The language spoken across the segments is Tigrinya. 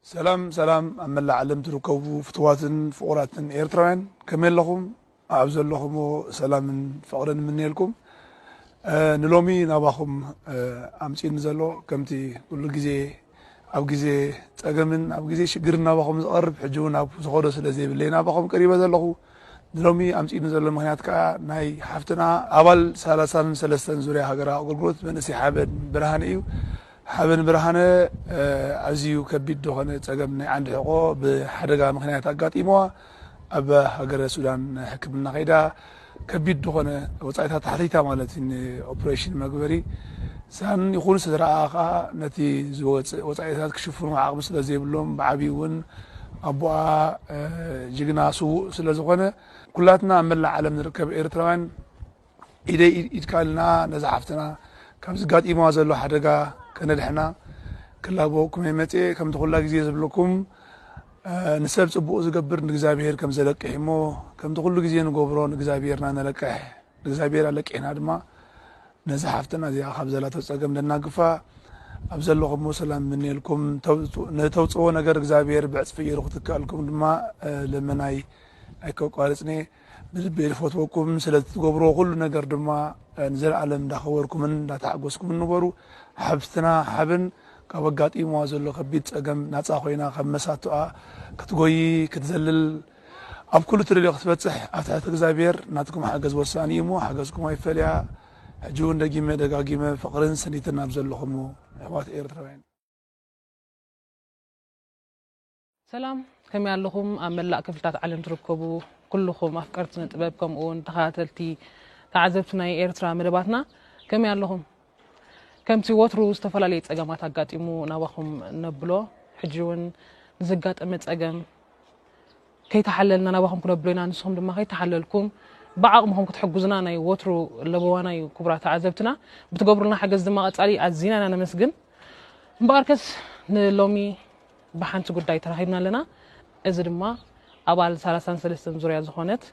ሰላም ሰላም፣ ኣብ መላእ ዓለም ትርከቡ ፍትዋትን ፍቑራትን ኤርትራውያን፣ ከመይ ኣለኹም? ኣብ ዘለኹሞ ሰላምን ፍቕርን እምነየልኩም። እ፣ ንሎሚ ናባኹም፣ እ፣ ኣምጺእኒ ዘሎ፣ ከምቲ ኩሉ ግዜ ኣብ ግዜ ጸገምን ኣብ ግዜ ሽግርን ናባኹም ዝቐርብ፣ ሕጂ እውን ኣብ ዝኸዶ ስለ ዘይብለይ ናባኹም ቀሪበ ዘለኹ። ንሎሚ ኣምጺእኒ ዘሎ ምኽንያት ከኣ ናይ ሓፍትና ኣባል ሰላሳን ሰለስተን ዙርያ ሃገራዊ ኣገልግሎት መንእሰይ ሓበን ብርሃነ እዩ። ሓበን ብርሃነ፣ እ፣ ኣዝዩ ከቢድ ዝኾነ ጸገም ናይ ዓንዲ ሕቖ ብሓደጋ ምኽንያት ኣጋጢምዋ ኣብ ሃገረ ሱዳን ሕክምና ከይዳ ከቢድ ዝኾነ ወጻኢታት ኣሕቲታ ማለት እዩ፣ ንኦፕሬሽን መግበሪ። ሳን ይኹን ስድራኣ ከኣ ነቲ ዝወጽእ ወጻኢታት ክሽፍኑ ዓቕሚ ስለ ዘይብሎም ብዓብዩ እውን ኣቦኣ፣ እ፣ ጅግና ስዉእ ስለ ዝኾነ ኩላትና ኣብ መላእ ዓለም ንርከብ ኤርትራውያን ኢደይ ኢድ ኢድካ ኢልና ነዛ ሓፍትና ካብ ዝጋጢምዋ ዘሎ ሓደጋ ከነድሕና ክላበወኩም እየ መጽየ። ከምቲ ኩላ ግዜ ዝብለኩም፣ እ፣ ንሰብ ጽቡቕ ዝገብር ንእግዚኣብሄር ከም ዘለቅሕ እሞ፣ ከምቲ ኩሉ ግዜ ንገብሮ ንእግዚኣብሄርና ነለቅሕ፣ ንእግዚኣብሄር ኣለቂሕና ድማ ነዛ ሓፍትና እዚኣ ካብ ዘላቶ ጸገም ነናግፋ። ኣብ ዘለኹሞ ሰላም ምንየልኩም። ተውጽ-፣ ንተውጽዎ ነገር እግዚኣብሔር ብዕጽፊ ገይሩ ክትከኣልኩም ድማ፣ እ፣ ልመናይ ኣይከቋርጽን እየ። ብልቢ እየ ዝፈትወኩም። ስለ እትገብርዎ ኩሉ ነገር ድማ፣ እ፣ ንዘለኣለም እንዳኸበርኩምን እንዳተሓጎስኩምን ንበሩ። ሓፍትና ሓበን ካብ ኣጋጢምዋ ዘሎ ከቢድ ጸገም ናጻ ኮይና ካብ መሳቱኣ ክትጎዪ፣ ክትዘልል፣ ኣብ ኩሉ ትደልዮ ክትበጽሕ ኣብ ትሕቲ እግዚኣብሔር ናትኩም ሓገዝ ወሳኒ እዩ እሞ ሓገዝኩም ኣይፈለያ። ሕጂ እውን ደጊመ ደጋጊመ ፍቕርን ስኒትን ኣብ ዘለኹሞ ኣሕዋት ኤርትራውያን። ሰላም፣ ከመይ ኣለኹም? ኣብ መላእ ክፍልታት ዓለም ትርከቡ ኩልኹም ኣፍቀርቲ ስነ ጥበብ፣ ከምኡ እውን ተኸታተልቲ፣ ተዓዘብቲ ናይ ኤርትራ መደባትና ከመይ ኣለኹም? ከምቲ ወትሩ ዝተፈላለየ ጸገማት ኣጋጢሙ ናባኹም ነብሎ፣ ሕጂ እውን ንዘጋጠመ ጸገም ከይተሓለልና ናባኹም ክነብሎ ኢና። ንስኹም ድማ ከይተሓለልኩም ብዓቕምኹም ክትሕግዙና ናይ ወትሩ ለበዋና እዩ። ክቡራት ተዓዘብትና፣ ብትገብሩልና ሓገዝ ድማ ቀጻሊ ኣዚና ኢና ነመስግን። እምበኣርከስ ንሎሚ ብሓንቲ ጉዳይ ተራኺብና ኣለና። እዚ ድማ ኣባል ሰላሳን ሰለስተን ዙርያ ዝኾነት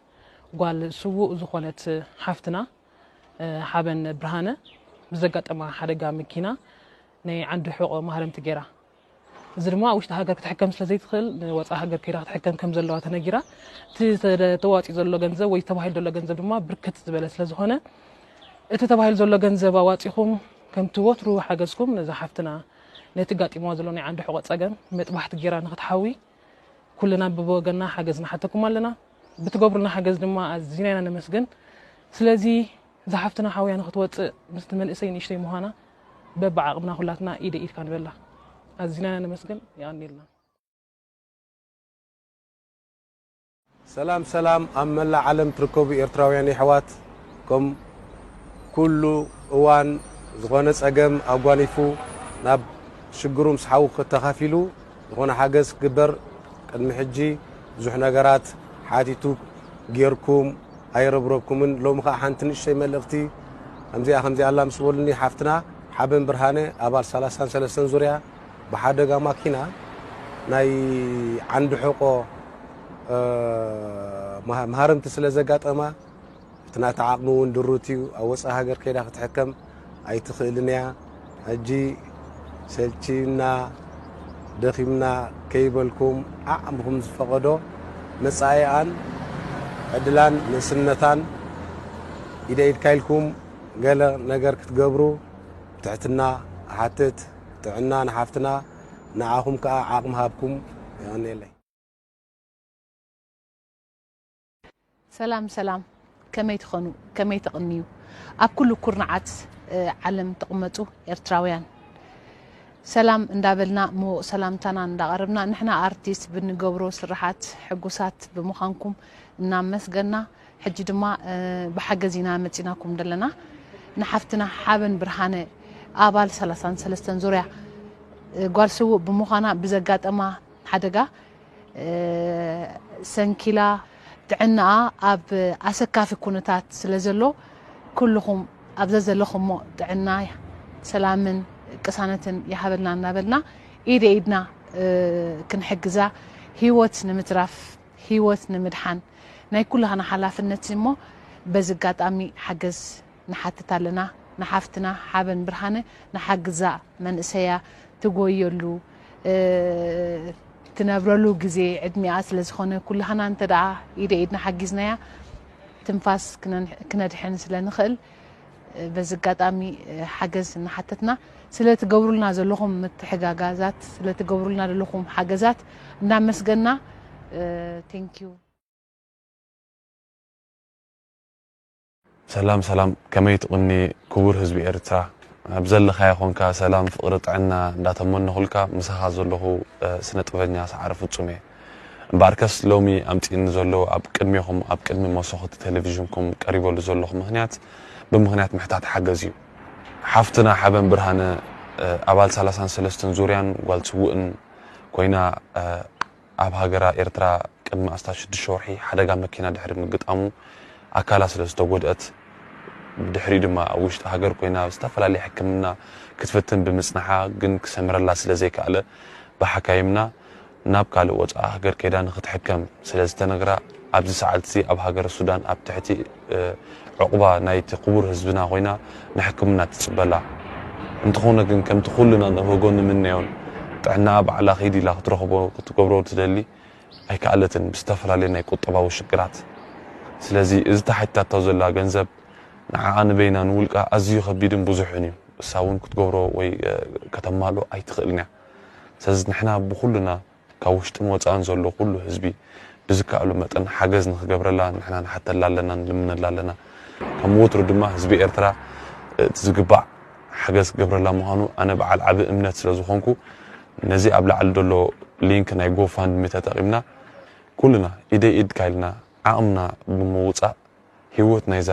ጓል ስዉእ ዝኾነት ሓፍትና፣ እ፣ ሓበን ብርሃነ ብዘጋጠማ ሓደጋ መኪና ናይ ዓንዲ ሕቖ ማህረምቲ ገይራ። እዚ ድማ ኣብ ውሽጢ ሃገር ክትሕከም ስለ ዘይትኽእል ንወፃኢ ሃገር ከይዳ ክትሕከም ከም ዘለዋ ተነጊራ። እቲ ተደ-፣ ተዋፂኡ ዘሎ ገንዘብ ወይ ተባሂሉ ዘሎ ገንዘብ ድማ ብርክት ዝበለ ስለ ዝኾነ እቲ ተባሂሉ ዘሎ ገንዘብ ኣዋፂኹም ከምቲ ወትሩ ሓገዝኩም ነዛ ሓፍትና ነቲ ጋጢምዋ ዘሎ ናይ ዓንዲ ሕቖ ፀገም መጥባሕቲ ገይራ ንክትሓዊ ኩልና ብወገንና ሓገዝ ንሓተኩም ኣለና። ብትገብሩልና ሓገዝ ድማ ኣዚና ኢና ነመስግን። ስለዚ እዛ ሓፍትና ሓውያ ንክትወፅእ ምስቲ መንእሰይ ንእሽተይ ምዃና በብዓቕምና ኩላትና ኢደ ኢድካ ንበላ። ኣዚና ኢና ነመስግን። የቐንየልና። ሰላም ሰላም፣ ኣብ መላእ ዓለም ትርከቡ ኤርትራውያን የሕዋት፣ ከም ኩሉ እዋን ዝኾነ ጸገም ኣጓኒፉ ናብ ሽግሩ ምስ ሓዉ ተኻፊሉ ዝኾነ ሓገዝ ክግበር ቅድሚ ሕጂ ብዙሕ ነገራት ሓቲቱ ጌርኩም ኣይረብረብኩምን። ሎሚ ኸኣ ሓንቲ ንእሽተይ መልእኽቲ ከምዚኣ ከምዚኣ ኣላ ምስ በሉኒ፣ ሓፍትና ሓበን ብርሃነ ኣባል ሰላሳን ሰለስተን ዙርያ ብሓደጋ ማኪና ናይ ዓንዲ ሕቆ፣ እ፣ መሃ-፣ መሃረምቲ ስለ ዘጋጠማ፣ እቲ ናታ ዓቕሚ እውን ድሩት እዩ። ኣብ ወጻኢ ሃገር ከይዳ ክትሕከም ኣይትኽእልን እያ። ሕጂ ሰልችና፣ ደኺምና ከይበልኩም፣ ዓቕምኹም ዝፈቐዶ መጻኢኣን ዕድላን ንእስነታን ኢደ ኢድካ ኢልኩም ገለ ነገር ክትገብሩ ብትሕትና እሓትት። ጥዕና ንሓፍትና፣ ንዓኹም ከኣ ዓቕሚ ሃብኩም። የቐንየለይ። ሰላም ሰላም፣ ከመይ ትኾኑ? ከመይ ተቕንዩ? ኣብ ኩሉ ኩርናዓት፣ እ፣ ዓለም ትቕመጡ ኤርትራውያን፣ ሰላም እንዳበልና፣ ምዉቕ ሰላምታና እንዳቐረብና፣ ንሕና ኣርቲስት ብንገብሮ ስርሓት ሕጉሳት ብምዃንኩም እናመስገና፣ ሕጂ ድማ፣ እ፣ ብሓገዝ ኢና መጺናኩም ዘለና። ንሓፍትና ሓበን ብርሃነ፣ ኣባል ሰላሳን ሰለስተን ዙርያ፣ እ፣ ጓል ስዉእ ብምዃና ብዘጋጠማ ሓደጋ፣ እ፣ ሰንኪላ፣ ጥዕናኣ ኣብ ኣሰካፊ ኩነታት ስለ ዘሎ፣ ኩልኹም ኣብ ዘዘለኹሞ ጥዕና፣ ሰላምን ቅሳነትን ይሃበልና እናበልና፣ ኢደ ኢድና፣ እ፣ ክንሕግዛ፣ ህይወት ንምትራፍ፣ ህይወት ንምድሓን ናይ ኩላህና ሓላፍነት እሞ፣ በዚ ኣጋጣሚ ሓገዝ ንሓትት ኣለና። ንሓፍትና ሓበን ብርሃነ ንሓግዛ፣ መንእሰያ ትጎየሉ፣ ትነብረሉ ግዜ ዕድሚኣ ስለ ዝኾነ፣ ኩላህና እንተ ደኣ ኢደ ኢድና ሓጊዝናያ ትንፋስ ክነድሕን ስለ ንኽእል፣ በዚ ኣጋጣሚ ሓገዝ እናሓተትና፣ ስለ ትገብሩልና ዘለኹም ምትሕጋጋዛት፣ ስለ ትገብሩልና ዘለኹም ሓገዛት እናመስገና፣ ቴንኪዩ። ሰላም ሰላም፣ ከመይ ትቕኒ ክቡር ህዝቢ ኤርትራ? ኣብ ዘለኻዮ ኾንካ ሰላም፣ ፍቕሪ፣ ጥዕና እንዳተመነኹልካ፣ ምሳኻ ዘለኹ ስነ ጥበበኛ ሰዓረ ፍጹም እየ። እምበኣርከስ ሎሚ ኣምጺእኒ ዘሎ ኣብ ቅድሜኹም ኣብ ቅድሚ መሰኹቲ ቴሌቪዥንኩም ቀሪበሉ ዘለኹ ምኽንያት ብምኽንያት ምሕታት ሓገዝ እዩ። ሓፍትና ሓበን ብርሃነ ኣባል ሰላሳን ሰለስተን ዙርያን ጓል ስዉእን ኮይና ኣብ ሃገራ ኤርትራ ቅድሚ ኣስታት ሽዱሽተ ወርሒ ሓደጋ መኪና ድሕሪ ምግጣሙ ኣካላ ስለ ዝተጎድአት ብድሕሪኡ ድማ ኣብ ውሽጢ ሃገር ኮይና ዝተፈላለየ ሕክምና ክትፍትን ብምጽንሓ ግን ክሰምረላ ስለ ዘይከኣለ ብሓካይምና ናብ ካልእ ወጻኢ ሃገር ከይዳ ንክትሕከም ስለ ዝተነግራ ኣብዚ ሰዓት እዚ ኣብ ሃገረ ሱዳን ኣብ ትሕቲ ዑቕባ ናይቲ ክቡር ህዝብና ኮይና ንሕክምና ትጽበላ። እንተኾነ ግን ከምቲ ኩልና ንብህጎ ንምነዮን ጥዕናኣ ባዕላ ኪድ ኢላ ክትረኽቦ ክትገብሮ ትደሊ ኣይከኣለትን ብዝተፈላለየ ናይ ቁጠባዊ ሽግራት። ስለዚ እዚ ተሓቲታቶ ዘላ ገንዘብ ንዓኣ ንበይና ንውልቃ ኣዝዩ ከቢድን ብዙሕን እዩ። እሳ እውን ክትገብሮ ወይ ከተማልኦ ኣይትኽእልን እያ። ስለዚ ንሕና ብኹልና ካብ ውሽጥን ወፃእን ዘሎ ኩሉ ህዝቢ ብዝከኣሉ መጠን ሓገዝ ንክገብረላ ንሕና ንሓተላ ኣለና ንልምነላ ኣለና። ከም ወትሩ ድማ ህዝቢ ኤርትራ እቲ ዝግባእ ሓገዝ ክገብረላ ምዃኑ ኣነ በዓል ዓቢ እምነት ስለ ዝኾንኩ ነዚ ኣብ ላዕሊ ዘሎ ሊንክ ናይ ጎፋንድሚ ተጠቒምና ኩልና ኢደይ ኢድካ ኢልና ዓቕምና ብምውፃእ ህይወት ናይዛ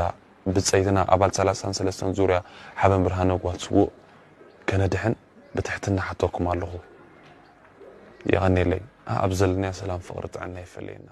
ብፀይትና ኣባል ሰላሳን ሰለስተን ዙርያ ሓበን ብርሃነ ጓል ስዉእ ከነድሕን ብትሕትና ሓተኩም ኣለኹ። የቐንየለይ። ኣብ ዘለናዮ ሰላም ፍቕሪ ጥዕና ይፈለየና።